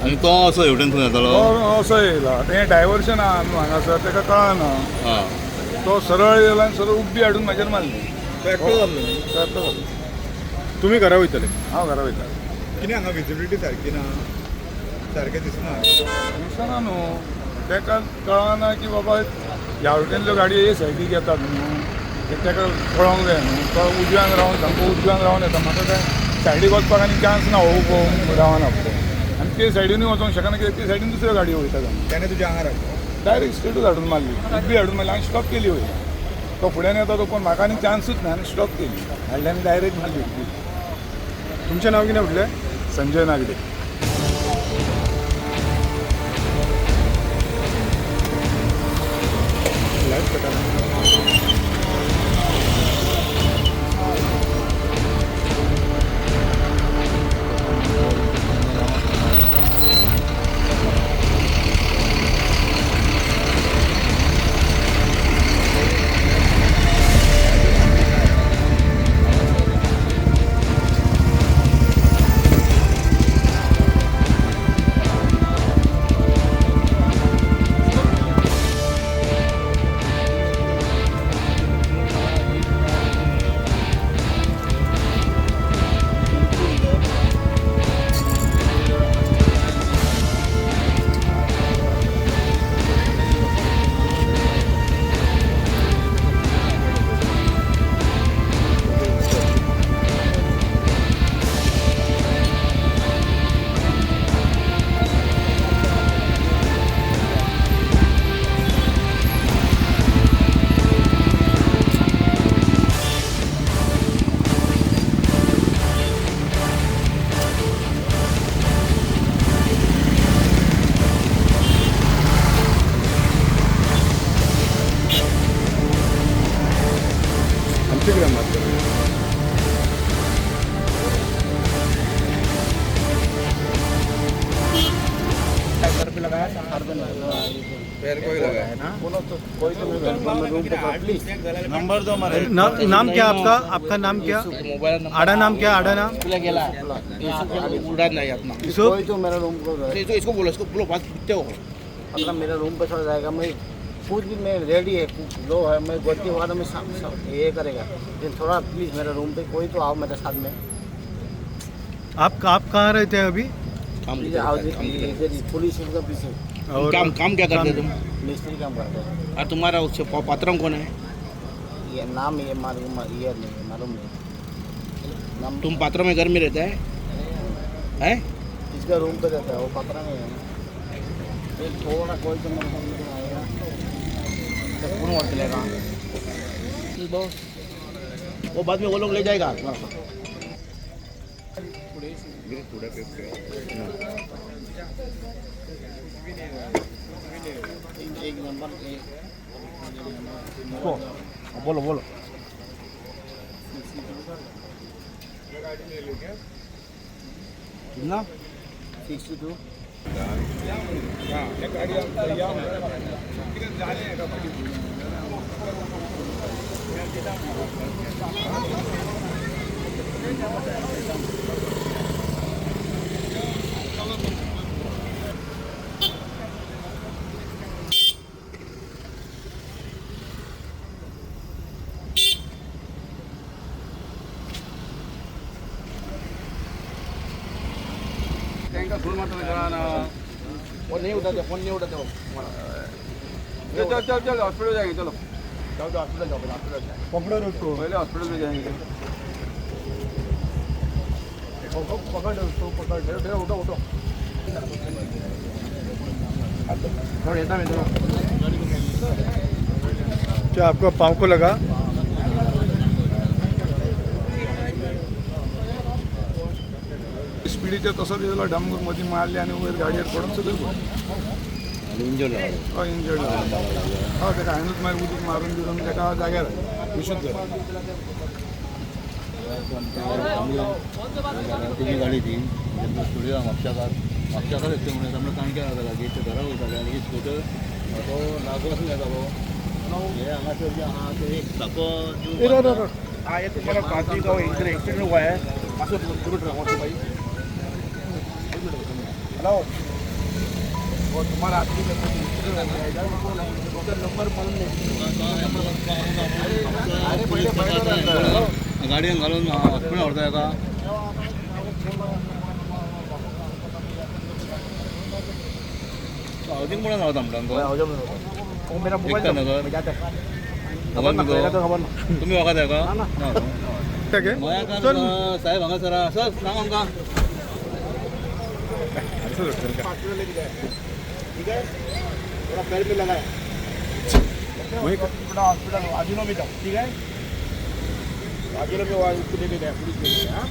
आनी तो असो हेवटेन खंय येतालो? तो असो येयला, तें डायवर्शन आहा न्हू हांगासर, ताका कळना. आं. तो सरळ येयला आनी सरळ उब्बी हाडून म्हाजेर मारली. तो एकटो जाल्लो न्ही? तो एकटो जालो. तुमी घरा वयतले? हांव घरा वयता. कितें हांगा विजिबिलिटी सारकी ना, सारकें दिसना. दिसना न्हू ताका, कळना की बाबा ह्या वटेनल्यो गाडयो हे सायडीक येतात न्हू, ते ताका कळोंक जाय न्हू. तो उजव्यान रावन, सामको उजव्यान रावन येता. म्हाका काय सायडीक वचपाक आनी चान्स ना, हो उबो रावना पळय. आनी ते सायडीनूय वचोंक शकना कित्याक ते सायडीन दुसऱ्यो गाडयो वयतात. तेणें तुज्या आंगार हाडलो? डायरेक्ट स्ट्रेटूच हाडून मारली, उबी हाडून मारली आनी स्टॉप केली वयली. तो फुड्यान येता तो, कोण म्हाका आनी चान्सूच ना, आनी स्टॉप केली, हाडली आनी डायरेक्ट मारली उबी. तुमचें नांव कितें म्हटलें? संजय नागडे. लायट कटा. आमचे कितें मारतले? नाम क्या आपका? आपका नाम क्या? आड़ा नाम क्या? आड़ा नाम? उड़ा नहीं अपना. यूसुफ? कोई तो मेरा रूम को इसको इसको बोलो, इसको बोलो, बात पूछते हो. अपना मेरा रूम पे चला जाएगा. मैं कुछ भी मैं रेडी है, लो है, मैं गलती हुआ तो मैं ये करेगा, लेकिन थोड़ा प्लीज़ मेरा रूम पे कोई तो आओ मेरे साथ में. आप कहाँ रहते हैं अभी? काम प्लीज आओ इधर ही, पुलिस के पीछे. और काम काम क्या करते तुम? मिस्त्री काम करते हैं. और तुम्हारा उससे पात्रम कौन है? ये नाम ये मालूम, ये नहीं मालूम नहीं नाम. तुम पात्र में घर में रहता है, हैं? इसका रूम पे रहता है वो, पकड़ा नहीं है. एक थोड़ा कोई तो मेरे साथ में आएगा. तो कौन और चलेगा वो बाद में वो लोग ले जाएगा. एक एक नंबर एक. बोलो बोलो. कितना? 62. कितें जालें हेका फाटीं? तांकां फोन मारता कळना. वो नहीं उठाते, फोन नहीं उठाते वो. चल चल चल चल, हॉस्पिटल जाएंगे, चलो. जाओ जाओ, हॉस्पिटल जाओ पहले, हॉस्पिटल जाओ. पकड़ो उसको. पहले हॉस्पिटल में जाएंगे. पकड़ उसको, पकड़. उठो उठो, थोड़ा येता मैं थोड़ा. क्या आपको पाँव को लगा? स्पिडीचेर तसोच येयलो, डम मदीं मारली आनी वयर गाडयेर पडून सकयल पडलो. इंजर्ड जालो? हय, इंजर्ड जालो. हय, ताका हांवेनूच मागीर उदक मारून बिरून ताका जाग्यार हाडलो, विशूच जालो. तेजी गाडी ती जेन्ना स्टुडियो म्हापशाकार म्हापशाकार येतले म्हणून आमकां काणक्या जाता लागीं ते घरा वयताले आनी स्कुटर तो लागून येतालो हे हांगासर जे आहा ते एक साको. हाँ, ये तुम्हारा पार्टी का एक्सीडेंट हुआ है. भाई, हेलो. वो तुम्हारा आदमी मेरे को मुश्किल हो गया इधर, कौन है? उसका नंबर मालूम नहीं. अरे पहिले पहिले गाडयेन घालून हॉस्पिटल व्हरता हेका. हावजींग म्हणून रावता म्हणटा तो. वो मेरा मोबाइल एकता नगर. मैं जाता है. खबर ना न्ही पहले तो तो. खबर ना. तुमी वखद हेका ना न्हू? तेगे गोंयकार साहेब हांगासर आहा. सर, सांग आमकां. हॉस्पिटल लेके जाए, ठीक है? थोड़ा पैर में लगाए. वही थोड़ा हॉस्पिटल आजुनो में जाओ, ठीक है? आजुनो में वहाँ उसको लेके गया, पुलिस लेके गया. हाँ.